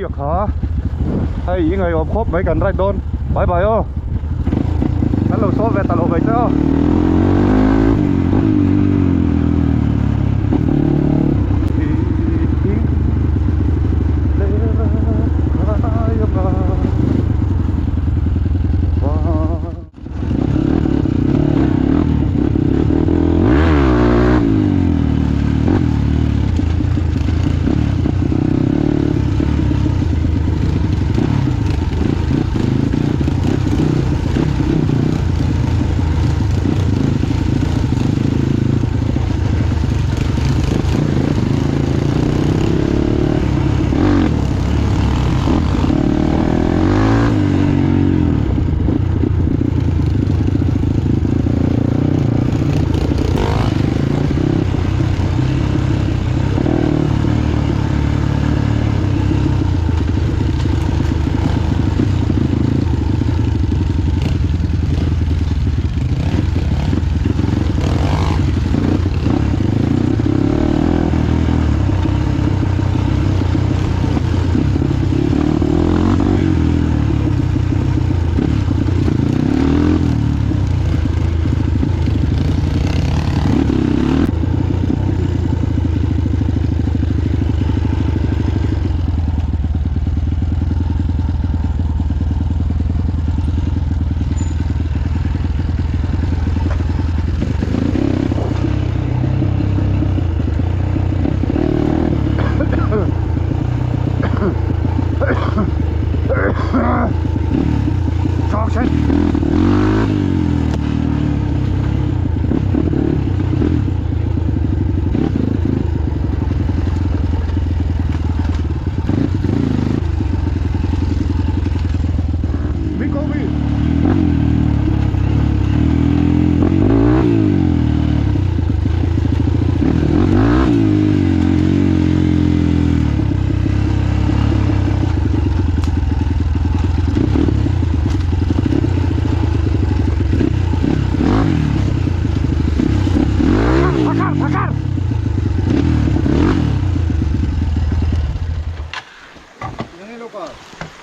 mi a kha hei i ngaihawm khawp mai kan ride dawn bye bye aw kan lo sawl ve ta lo mai che aw.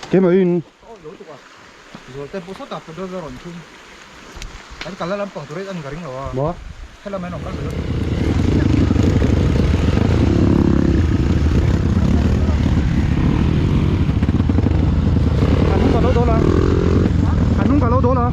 Keimah in Zualte pawh sawtah petrol a rawn thum. Kan kalna lampang tur hi an ka ring lo a. Maw? Helam hian awm kal ve lo. An hnung ka lo dawl a. An hnung ka lo dawl a.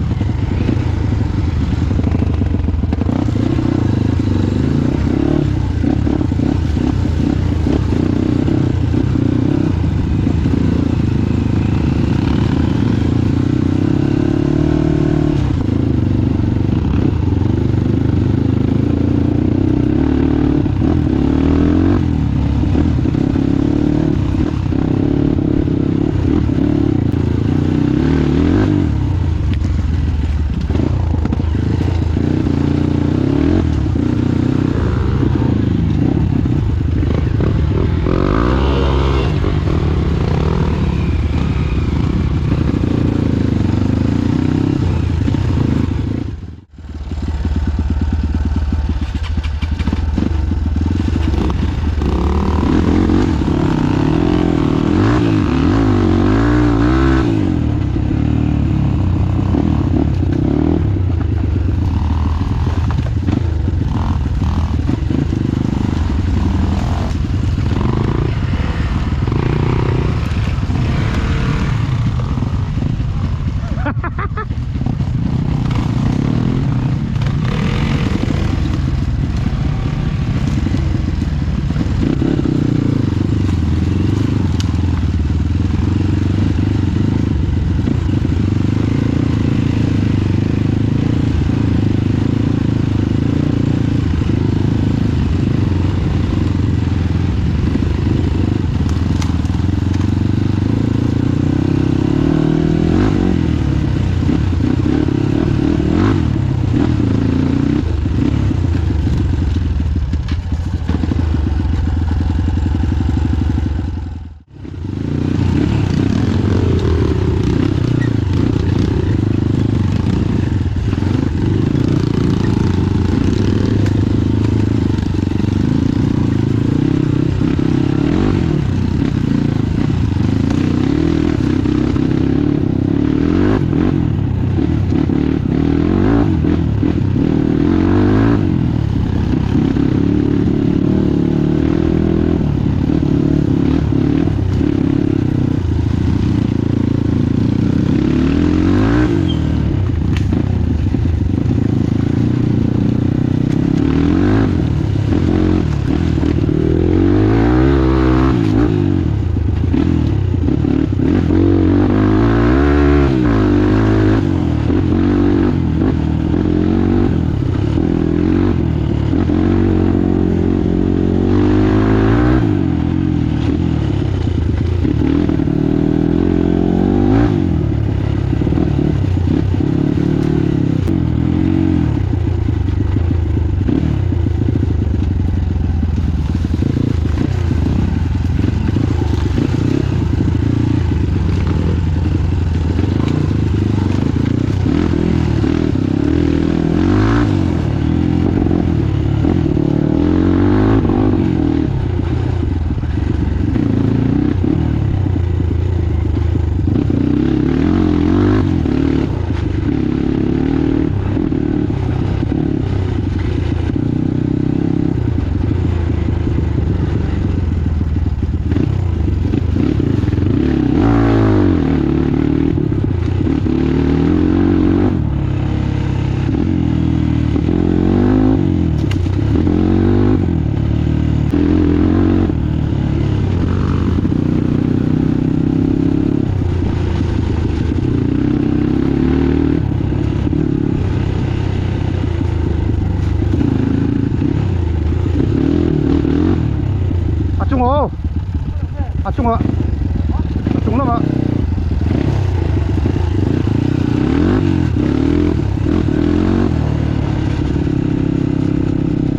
chungah a chung lamah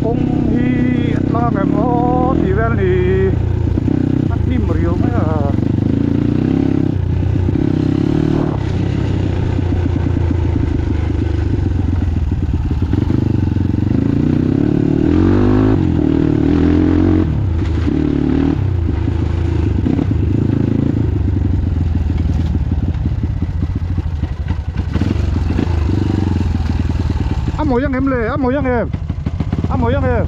kawng hi a tlang em aw tih vel a ni a hnim riau mai a. A mawi ang em le a mawi ang em a mawi ang em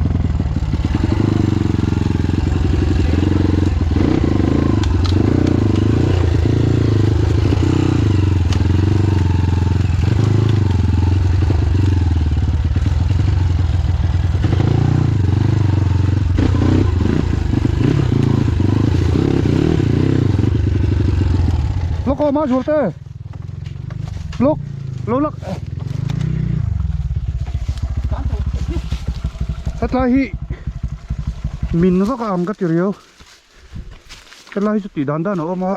Lok aw ma zual te lok lo lak hetlai hi min vak a ang ka ti riau hetlai hi chu tih dan dan a awm a.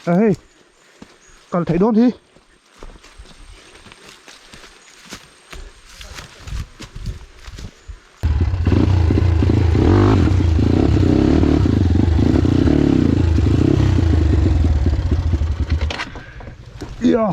A hei kal theih dawn hi ia.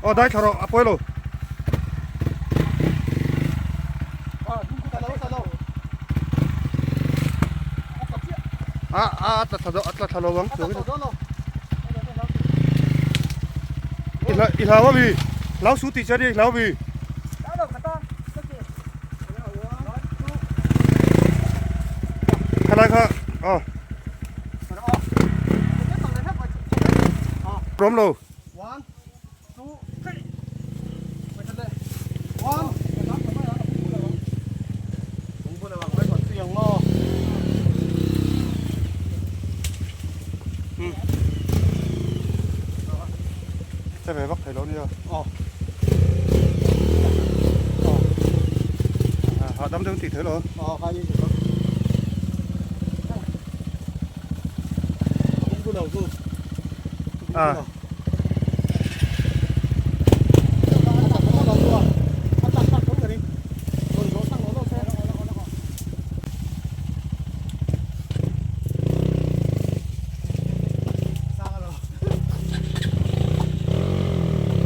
Aw dai thla rawh a pawi lo. A a a tla thla a tla thla lo ang i hla i hlau ami hlau su tih che a ni i hlau ami. Khalai kha aw rawm lo. Che ve vak thei lo nia. Hahdam deuh tih thei lo. À.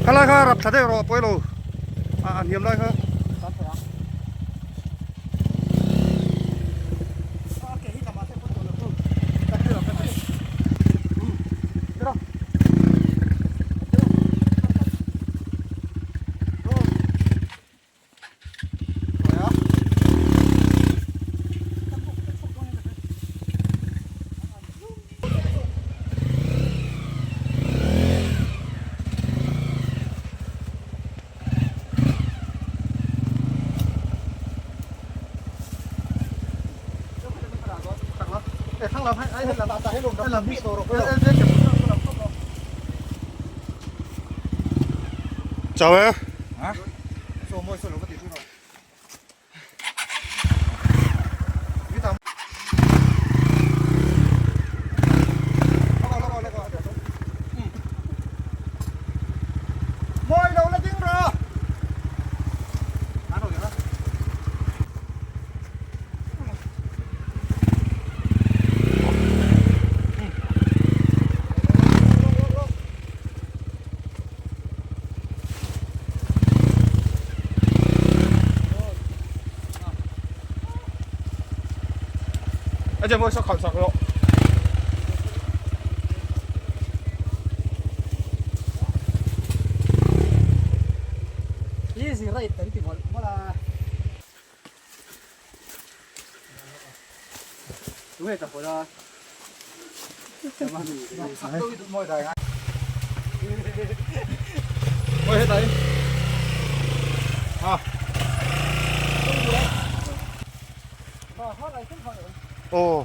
Khalai kha rap thla deuh rawh pawi lo a hniam lai kha. Chau e. A jam sak khalh sak rawh. Easy ride kan ti mawlh mawlh a. Tunge ka pawlh a. Aw.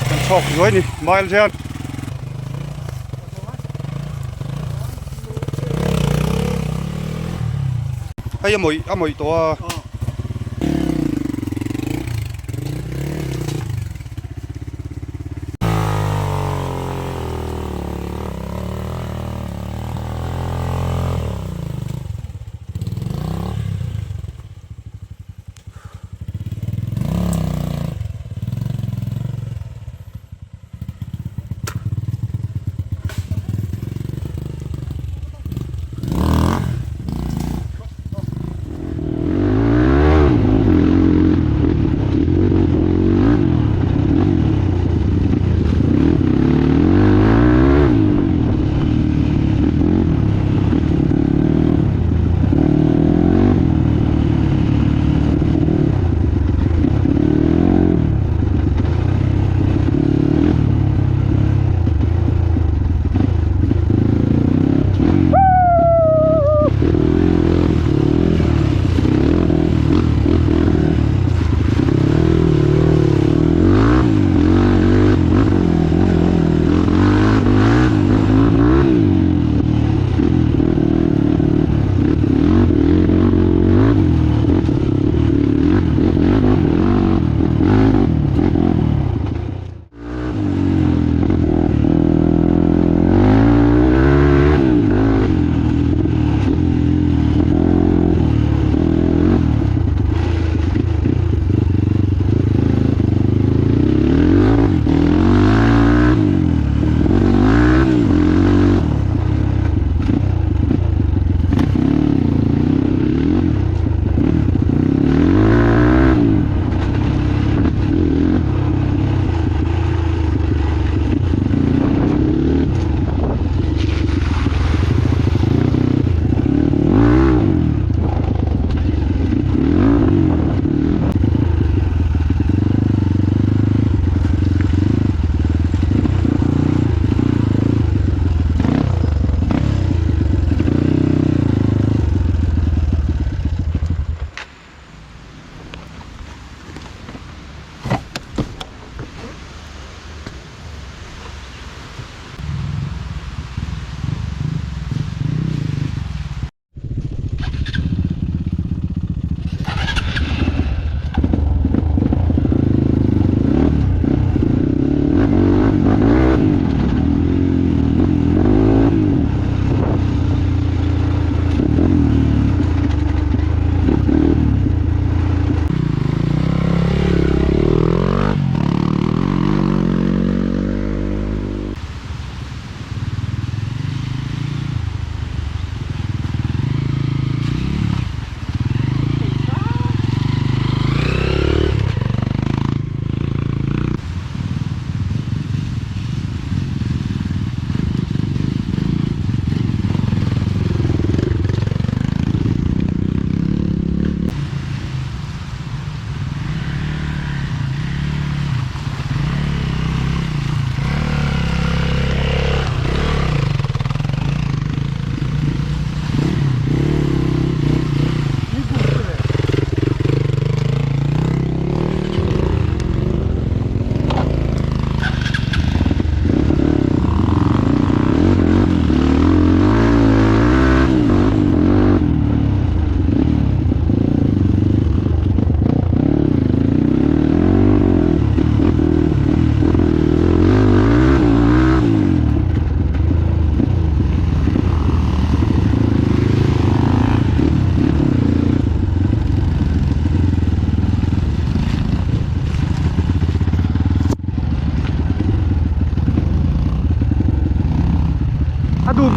Kan chhawk zuai ni mile hian. Hei a mawih a mawih tawh a.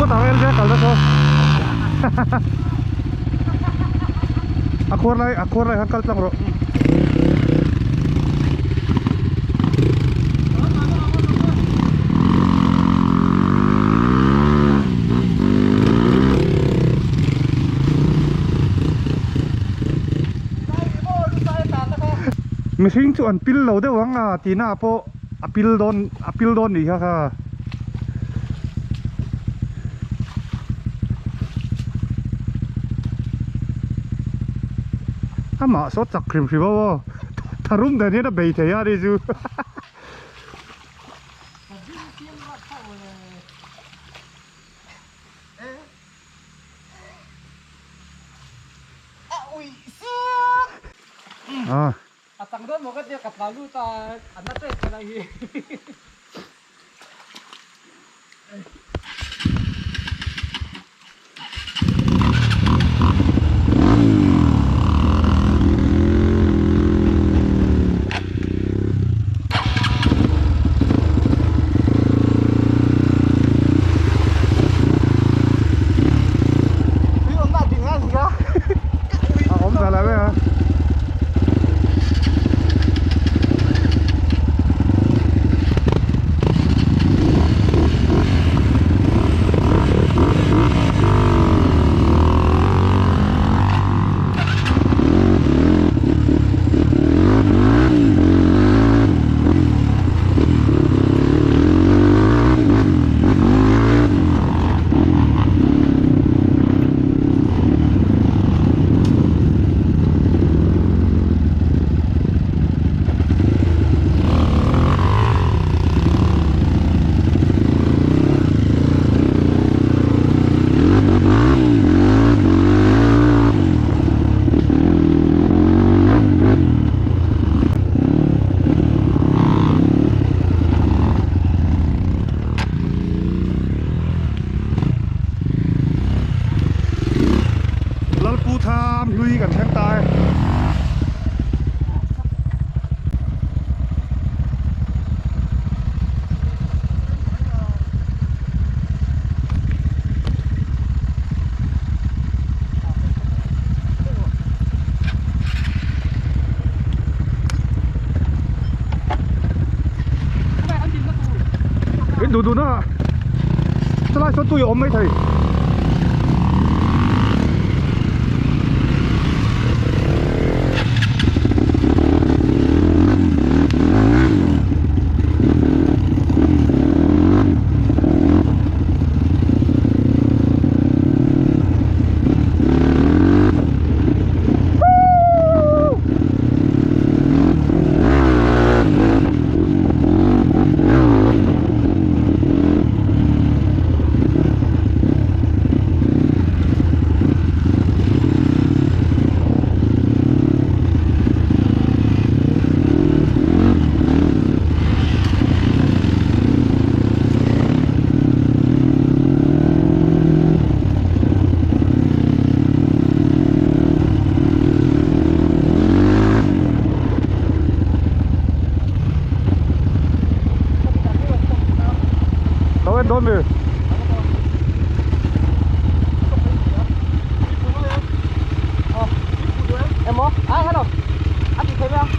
ngawt ang LJ kal na saw a khuar lai a khuar lai khan kal tlang rawh. Mihring chu an pil lo deuh ang a tihna ah pawh a pil dawn a pil dawn nih kha kha. Amah saw chak hrim hrim ho aw tharum dan hian a bei thei a ni chu. A chang dawn maw ka tia ka tlau lut a a na tep ka lai hi. A awm ta lo e a. Lalpu tham hlui kan thleng ta e. In duh duh na chulai sawn tui a awm mai thei. Lo en dawn mi? Em maw? Ai hello. A ti thei mai ang.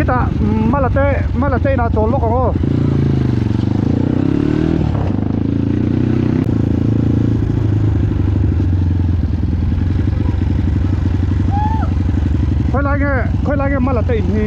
Khitah mala te mala te inah chawl lawk ang aw. Khawilai nge khawilai nge mala te in hi.